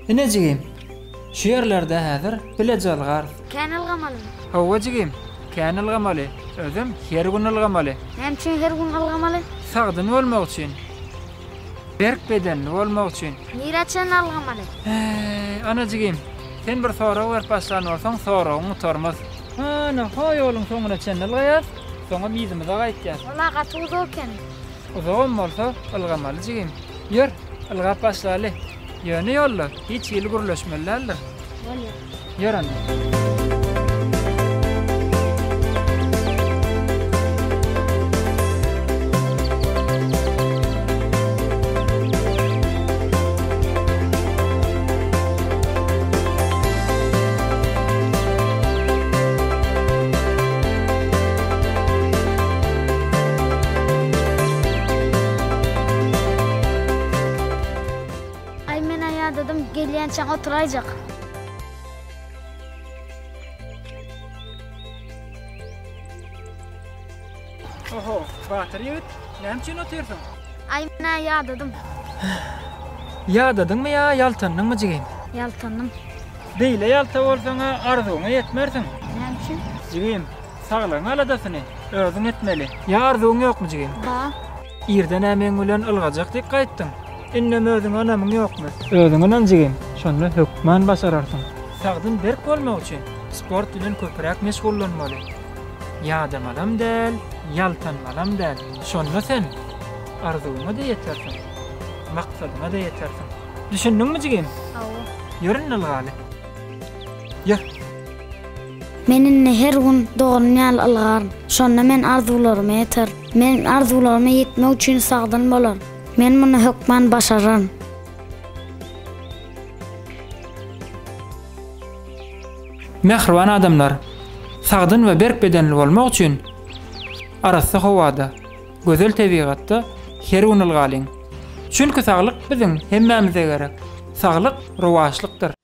Ine jigim, şu ýerlerde häzir bileje ylgarys. Kän ylgamalymy? Hawa jigim, kän ylgamaly. Özem her gün ylgamaly. Näme üçin her gün ylgamaly? Sagdyn bolmak üçin. Berk bedenli bolmak üçin. Nirä çenli ylgamaly? Äý, ana jigim, sen bir sorag berip başlan bolsaň, soragyň gutarmaz. Ana, ho ýoluň soňuna çenli ylgaýas, soňam yzymyza gaýtýas. Ol-a gaty uzak eken. Uzagam bolsa, ylgamaly jigim. Ýör, ylgap başlaly. Ýöne ýolda hiç hili gürleşmeli däldir. Bolýar. Ýör onda. Aý men-ä ýadadym, gelýänçäň oturaýjak. Oho, batyr ýigit, näme üçin otyrsyň? Aý men-ä ýadadym. Ýadadyňmy ýa ýaltandyňmy jigim? Ýaltandym. Beýle ýalta bolsaň-a arzuwyňa ýetmersiň. Näme üçin? Jigim, saglygyň aladasyny özüň etmeli. Ýa arzuwyň ýokmy jigim? Bar. Irden-ä meň bilen ylgajak diýip gaýtdyň. Indem özüňe ynamyň ýokmy? Özüňe ynan jigim, şonda hökman başararsyň. Sagdyn berk bolmak üçin sport bilen köpräk meşgullanmaly. Ýadamalam däl, ýaltanmalam däl. Şonda sen arzuwyňa-da ýetersiň, maksadyňa-da ýetersiň. Düşündiňmi jigim? Hawa. Ýör indi ylgaly. Ýör. Men indi her gün doganym ýaly ylgaryn. Şonda men arzuwlaryma ýeterin. Men arzuwlaryma ýetmek üçin sagdyn bolaryn. Men muny hökman başararyn. Mähriban adamlar! Sagdyn we berk bedenli bolmak üçin arassa howada, gözel tebigatda her gün ylgalyň. Çünki saglyk biziň hemmämize gerek. Saglyk rowaçlykdyr.